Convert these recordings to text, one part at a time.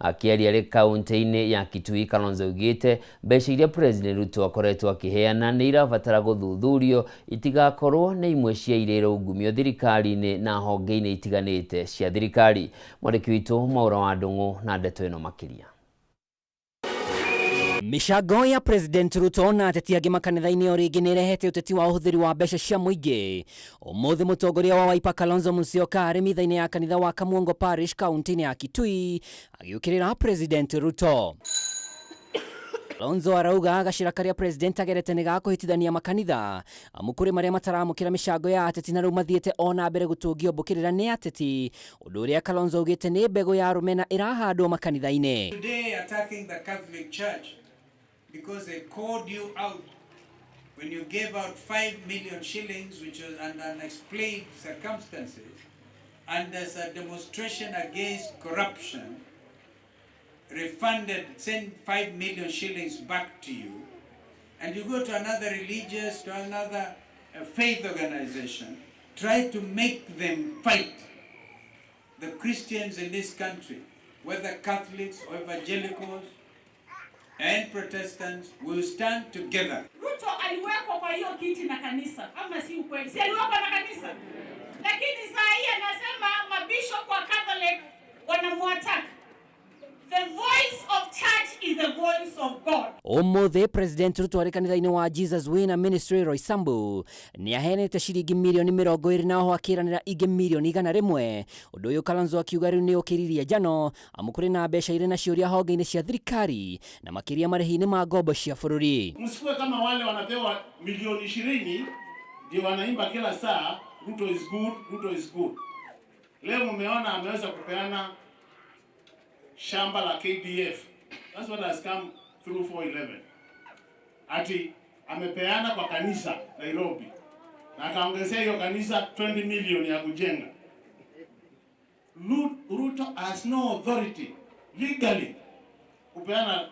Akĩaria arĩ kaunti-inĩ ya Kitui, Kalonzo augĩte mbeca iria President Ruto akoretwo akĩheana nĩ irabatara gũthuthurio itigakorwo nĩ imwe cia iria iraungumio thirikari-inĩ na honge-inĩ itiganĩte cia thirikari. Mwandĩki witũ Mwaura wa Ndung'u na ndeto ĩno makĩria. Mĩcango ya President Ruto na ateti angĩ makanitha-inĩ o rĩngĩ nĩ ĩrehete ũteti wa ũhũthĩri wa mbeca cia mũingĩ. Ũmũthĩ mũtongoria wa Wiper Kalonzo Musyoka arĩ mitha-inĩ ya kanitha wa Kamuongo Parish kaunti-inĩ ya Kitui agĩũkĩrĩra President Ruto. Kalonzo arauga gacĩra karĩa President agerete nĩ ga kũhĩtithania makanitha amu kũrĩ marĩa mataramũkĩra mĩcango ya ateti na rĩu mathiĩte o na mbere gũtũngio mbũkĩrĩra nĩ ateti, ũndũ ũrĩa Kalonzo augĩte nĩ mbegũ ya rũmena ĩrahandwo makanitha-inĩ. Today attacking the Catholic Church because they called you out when you gave out 5 million shillings, which was under unexplained circumstances, and as a demonstration against corruption, refunded, sent 5 million shillings back to you, and you go to another religious, to another faith organization, try to make them fight the Christians in this country, whether Catholics or evangelicals and Protestants, will stand together. Ruto aliwekwa kwa hiyo kiti na kanisa, ama si ukweli? Si aliwekwa na kanisa? Lakini saa hii anasema mabishop wa Catholic wanamuattack. The voice of church is the voice of God. Ũmũthĩ President Ruto arĩ kanitha-inĩ wa Jesus Winner Ministry Roysambu nĩ aheanĩte ciringi mirioni 20 na oho akĩranĩra ingĩ mirioni 100. Ũndũ ũyũ Kalonzo akiuga rĩu nĩ ũkĩririe njano amu kũrĩ na mbeca irĩ na ciũria honge-inĩ cia thirikari na makĩria marĩhi-inĩ ma ngombo cia bũrũri. Msikuwe kama wale wanapewa milioni 20 ndio wanaimba kila saa Ruto is good, Ruto is good. Leo mmeona ameweza kupeana shamba la KDF. That's what has come through 411. Ati amepeana kwa kanisa Nairobi na akaongezea hiyo kanisa 20 million ya kujenga. Ruto has no authority legally kupeana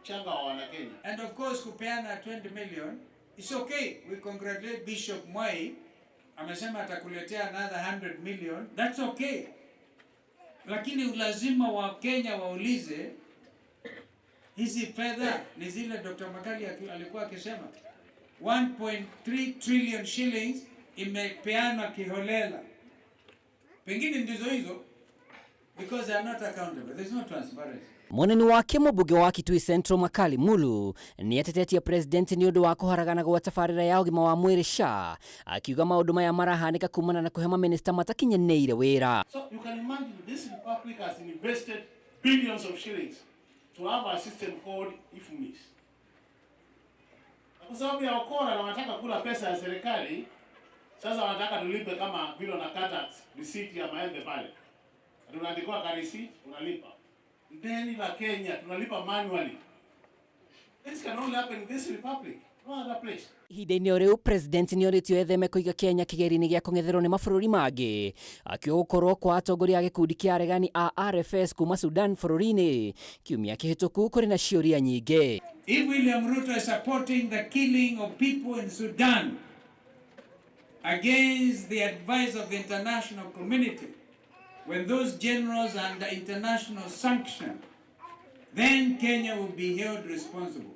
mchanga wa wana Kenya. And of course kupeana 20 million, it's okay. We congratulate Bishop Mwai. Amesema atakuletea another 100 million. That's okay. Lakini lazima wa Kenya waulize hizi fedha ni zile Dr. Makali alikuwa akisema 1.3 trillion shillings imepeanwa kiholela. Pengine ndizo hizo, because they are not accountable. There's no transparency. Mũnene wake mũmbunge wa Kitui Central Makali Mulu nĩ atetetie president nĩ ũndũ wa kũharagana gwa tabarĩra ya ũgima wa mwĩrĩ SHA, akiuga maũndũ maya marahanĩka kumana na kũhe mamĩnĩsta matakinyanĩire wĩra. So you can imagine this republic has invested billions of shillings to have a system called IFMIS. Na kwa sababu ya ukora na wanataka kula pesa ya serikali, sasa wanataka tulipe kama vile wanakata receipt ya maembe pale. Tunaandikiwa ka receipt, unalipa. Deni la Kenya tunalipa manually. This can only happen in this republic, no other place. Ihinda-inĩ o rĩu president nĩ orĩtio etheme kũiga Kenya kĩgerio-inĩ gĩa kũng'etherwo nĩ mabũrũri mangĩ, akiuga gũkorwo kwa atongoria a gĩkundi kĩa aregani a RFS kuma Sudan bũrũri-inĩ kiumia kĩhĩtũku kũrĩ na ciũria nyingĩ. If William Ruto is supporting the killing of people in Sudan against the advice of the international community, when those generals are under international sanction, then Kenya will be held responsible.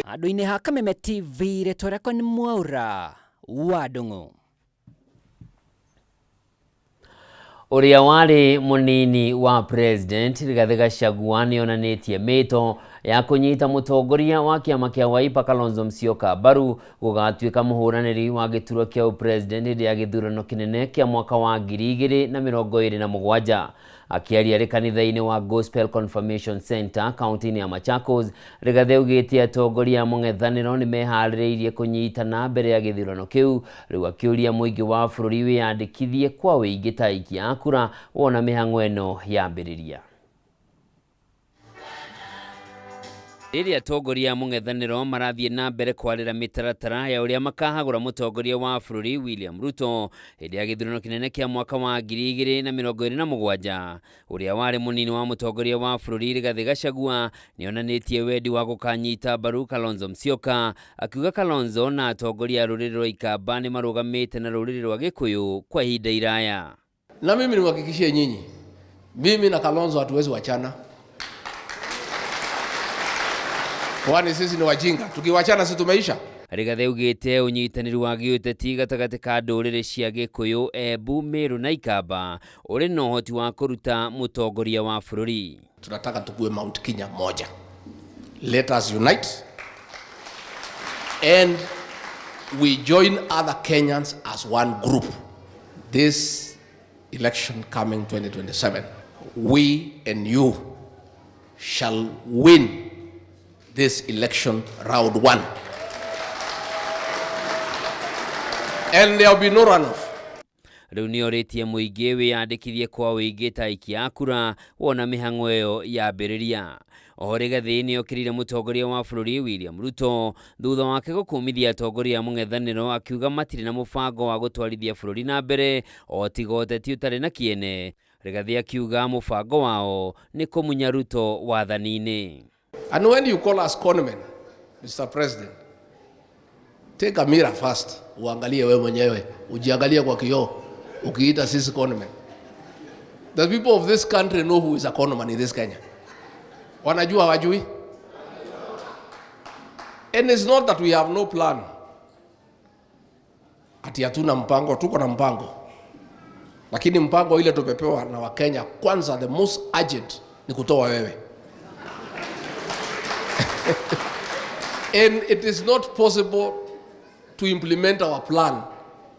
Andũ-inĩ ha Kameme TV, rĩtwa rĩakwa nĩ Mwaura wa Ndung'u. Ũrĩa warĩ mũnini wa President Rigathĩ Gachagua nĩonanĩtie mĩto ya kũnyita mũtongoria wa kĩama kĩa Wiper Kalonzo Musyoka mbaru gũgatuĩka mũhũranĩri wa gĩturwa kĩa ũpresident hĩndĩ ya gĩthurano kĩnene kĩa mwaka wa 2027. Akĩaria arĩ kanitha-inĩ wa Gospel Confirmation Center kaunti-inĩ ya Machakos, Rigathĩ augĩte atongoria a mũng'ethanĩro nĩ meharĩrĩirie kũnyitana mbere ya gĩthurano kĩu, rĩu akĩũria mũingĩ wa bũrũri wĩyandĩkithie kwa ũingĩ ta aikia a kura wona mĩhang'o ĩno yambĩrĩria. Rĩrĩa atongoria a mũng'ethanĩro marathiĩ na mbere kwarĩra mĩtaratara ya ũrĩa makahagũra mũtongoria wa bũrũri William Ruto hĩndĩ ya gĩthurano kĩnene kĩa mwaka wa 2027, ũrĩa warĩ mũnini wa mũtongoria wa bũrũri Rigathĩ Gachagua nĩonanĩtie wendi wa gũkanyita mbaru Kalonzo Musyoka, akiuga Kalonzo na atongoria a rũrĩrĩ rwa Ikamba nĩ marũgamĩte na rũrĩrĩ rwa Gĩkũyũ kwa ihinda iraya. Na mimi niwahakikishie nyinyi, Mimi na Kalonzo hatuwezi wachana, kwani sisi ni wajinga? Tukiwachana si tumeisha? Rigathi augĩte ũnyitanĩri wa gĩũteti gatagatĩ ka ndũrĩrĩ cia Gĩkũyũ, Embu, Meru na Ikamba ũrĩ na ũhoti wa kũruta mũtongoria wa bũrũri. Tunataka tukue Mount Kenya moja. Let us unite and we join other Kenyans as one group. This election coming 2027, we and you shall win this election round one. And there will be no runoff. Rĩu nĩorĩtie mũingĩ wĩyandĩkithie kwa ũingĩ ta aikia a kura wona mĩhang'o ĩyo yambĩrĩria. Oho Rigathi nĩokĩrĩire mũtongoria wa bũrũri William Ruto thutha wake gũkũmithia atongoria a mũng'ethanĩro akiuga matirĩ na mũbango wa gũtwarithia bũrũri na mbere o tiga ũteti ũtarĩ na kĩene. Rigathi akiuga mũbango wao nĩ kũmunya Ruto wathani-inĩ. And when you call us conmen, Mr. President, take a mirror first, uangalie wewe mwenyewe, ujiangalie kwa kioo, ukiita sisi conmen. The people of this country know who is a conman in this Kenya. Wanajua hawajui? And it's not that we have no plan. Ati hatuna mpango, tuko na mpango. Lakini mpango ile tumepewa na Wakenya, kwanza the most urgent ni kutoa wewe. And it is not possible to implement our plan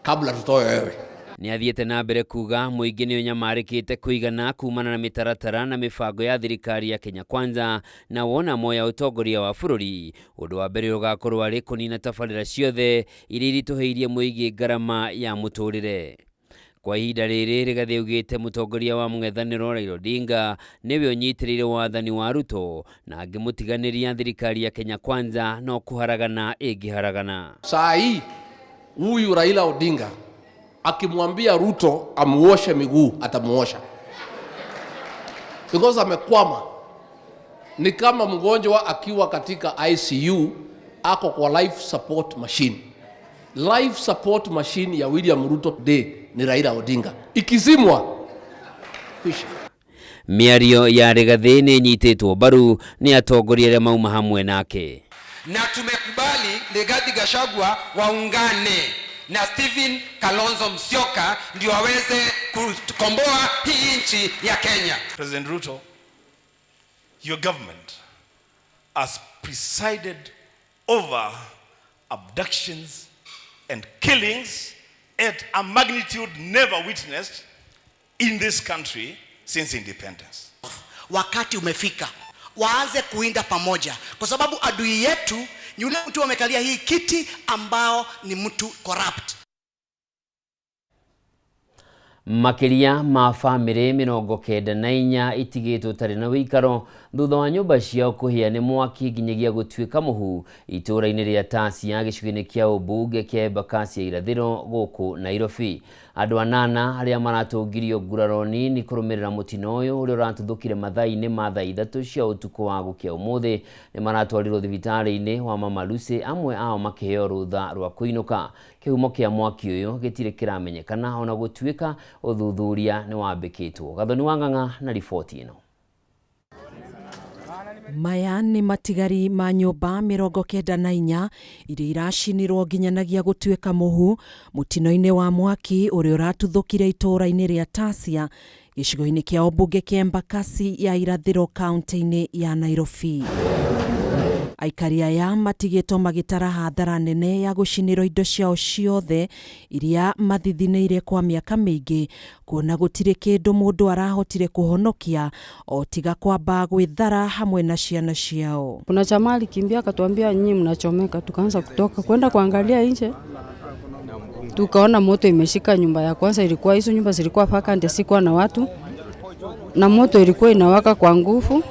kabla tutoe wewe. Nĩ athiĩte na mbere kuga mũingĩ nĩ ũnyamarĩkĩte kũigana kumana na mĩtaratara na mĩbango ya thirikari ya Kenya Kwanza na wona moya ũtongoria wa bũrũri ũndũ wa mbere ũgakorwo arĩ kũnina tabarĩra ciothe iria iritũhĩirie mũingĩ ngarama ya mũtũrĩre. Kwa ihinda rĩrĩ Rigathi augĩte mũtongoria wa mũng'ethanĩro Raila Odinga nĩwe ũnyitĩrĩire wathani wa Ruto na angĩmũtiganĩria thirikari ya Kenya Kwanza no kũharagana ĩngĩharagana. Saa hii huyu Raila Odinga akimwambia Ruto amuoshe miguu atamuosha, because amekwama. Ni kama mgonjwa akiwa katika ICU ako kwa life support machine. Life support machine ya William Ruto today ni Raila Odinga, ikizimwa kwisha. Mĩario ya Rigathi nĩ ĩnyitĩtwo mbaru nĩ atongoria arĩa mauma hamwe nake. Na tumekubali Rigathi Gachagua waungane na Stephen Kalonzo Musyoka ndio waweze kukomboa hii nchi ya Kenya. President Ruto, your government has presided over abductions and killings at a magnitude never witnessed in this country since independence. Wakati umefika waanze kuinda pamoja, kwa sababu adui yetu ni yule mtu amekalia hii kiti ambao ni mtu corrupt. Makĩria ma bamĩrĩ 94 itigĩtwo itarĩ na ũikaro thutha wa nyũmba ciao kũhĩa nĩ mwaki nginyagia gũtuĩka mũhu itũũra-inĩ rĩa Tasia gĩcigo-inĩ kĩa ũmbunge kĩa Embakasi ya irathĩro gũkũ Nairobi. Andũ anana arĩa maratũngirio nguraro nini kũrũmĩrĩra mũtino ũyũ ũrĩa ũratuthũkire mathaa-inĩ ma thaa 3 cia ũtukũ wa gũkĩa ũmũthĩ nĩ maratwarirwo thibitarĩ-inĩ wa Mama Lucy, amwe ao makĩheo rũtha rwa kũinũka. Kĩhumo kĩa mwaki ũyũ gĩtirĩ kĩramenyekana ona gũtuĩka ũthuthuria nĩ wambĩkĩtwo. Gathoni wa Ng'ang'a na riboti ĩno. Maya nĩ matigari ma nyũmba 94 iria iracinirwo nginyanagia gũtuĩka mũhu mũtino-inĩ wa mwaki ũrĩa ũratuthũkire itũũra-inĩ rĩa Tasia gĩcigo-inĩ kĩa ũmbunge kĩa Embakasi ya irathĩro kaunti-inĩ ya Nairobi. Aikari aya matigĩtwo magĩtara hathara nene ya gũcinĩrwo indo ciao ciothe iria mathithinĩire kwa mĩaka mĩingĩ, kuona gũtirĩ kĩndũ mũndũ arahotire kũhonokia o tiga kwamba gwĩthara hamwe na ciana ciao. Kuna chama alikimbia akatuambia nyinyi mnachomeka, tukaanza kutoka kwenda kuangalia nje, tukaona moto imeshika nyumba ya kwanza. Ilikuwa hizo nyumba zilikuwa vacant, sikuwa na watu, na moto ilikuwa inawaka kwa nguvu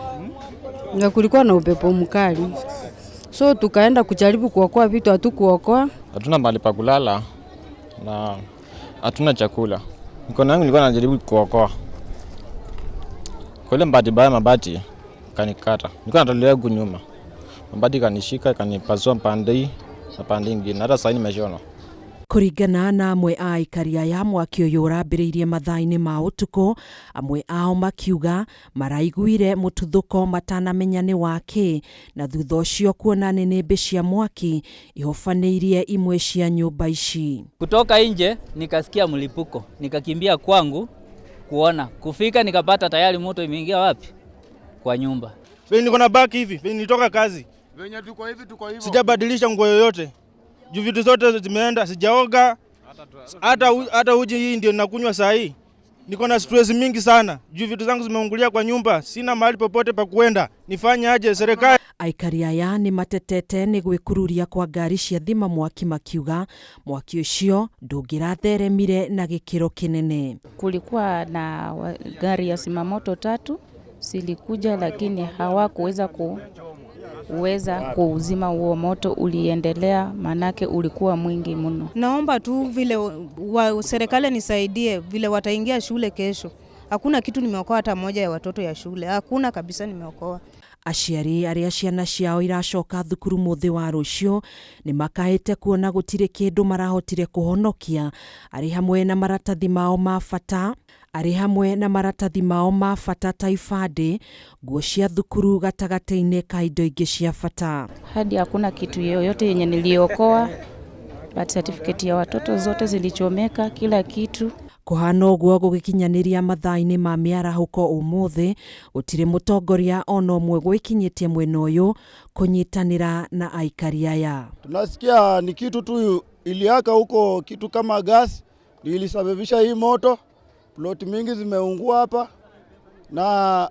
na kulikuwa na upepo mkali, so tukaenda kujaribu kuokoa vitu, hatukuokoa. Hatuna mahali pa kulala na hatuna chakula. Mikono yangu nilikuwa najaribu kuokoa. Kwa ile bahati mbaya mabati kanikata. Nilikuwa natolea huku nyuma. Mabati kanishika kanipasua pande hii na pande nyingine. Hata sasa nimeshona. Kũringana na amwe a aikari aya, mwaki ũyũ ũrambĩrĩirie mathaa-inĩ ma ũtukũ, amwe ao makiuga maraiguire mũtuthũko matanamenya nĩ wakĩ, na thutha ũcio kuona nĩnĩmbĩ cia mwaki ihobanĩirie imwe cia nyũmba ici. Kutoka nje nikasikia mlipuko, nikakimbia kwangu kuona, kufika nikapata tayari moto imeingia wapi? Kwa nyumba. Venye niko na baki hivi, venye nitoka kazi, Venye tuko hivi, tuko hivyo. Sijabadilisha nguo yoyote juu vitu zote zimeenda, sijaoga hata uji hii ndio nakunywa saa hii. Niko na stress mingi sana juu vitu zangu zimeungulia kwa nyumba, sina mahali popote pa kuenda. Nifanye aje serikali? Aikari aya nĩ matetete nĩ gwĩkururia kwa ngari cia thima mwaki, makiuga mwaki ũcio ndũngĩratheremire na gĩkĩro kĩnene. Kulikuwa na gari ya zimamoto tatu zilikuja, lakini hawakuweza kuweza kuuzima huo moto, uliendelea manake ulikuwa mwingi mno. Naomba tu vile serikali nisaidie vile wataingia shule kesho. Hakuna kitu nimeokoa hata moja ya watoto ya shule, hakuna kabisa nimeokoa. Aciari arĩa ciana ciao iracoka thukuru mũthĩ wa rũciũ nĩ makaĩte kuona gũtirĩ kĩndũ marahotire kũhonokia, arĩ hamwe na maratathi mao ma bata arĩ hamwe na maratathi mao ma bata ta ibandĩ, nguo cia thukuru gatagatĩ-inĩ ka indo ingĩ cia bata. Hadi hakuna kitu yoyote yenye niliokoa, birth certificate ya watoto zote zilichomeka, kila kitu. Kũhana ũguo gũgĩkinyanĩria mathaa-inĩ ma mĩarahũko ũmũthĩ, gũtirĩ mũtongoria ona ũmwe gwĩkinyĩtie mwena ũyũ kũnyitanĩra na aikari aya. Tunasikia ni kitu tu iliaka huko, kitu kama gas ndio ilisababisha hii moto. Ploti mingi zimeungua hapa na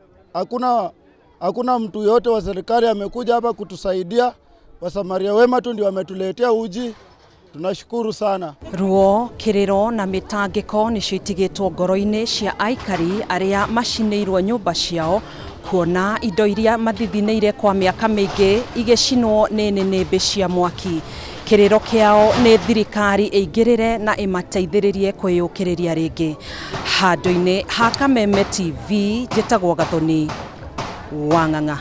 hakuna mtu yote wa serikali amekuja hapa kutusaidia. Wasamaria wema tu ndio wametuletea uji. Tunashukuru sana. Ruo, kĩrĩro na mĩtangĩko nĩcio itigĩtwo ngoro-inĩ cia aikari arĩa macinĩirwo nyũmba ciao, kuona indo iria mathithinĩire kwa mĩaka mĩingĩ igĩcinwo nĩ nĩnĩmbĩ cia mwaki. Kĩrĩro kĩao nĩ thirikari ĩingĩrĩre na ĩmateithĩrĩrie kwĩyũkĩrĩria rĩngĩ. Handũ-inĩ ha Kameme TV, njĩtagwo Gathoni Wang'ang'a.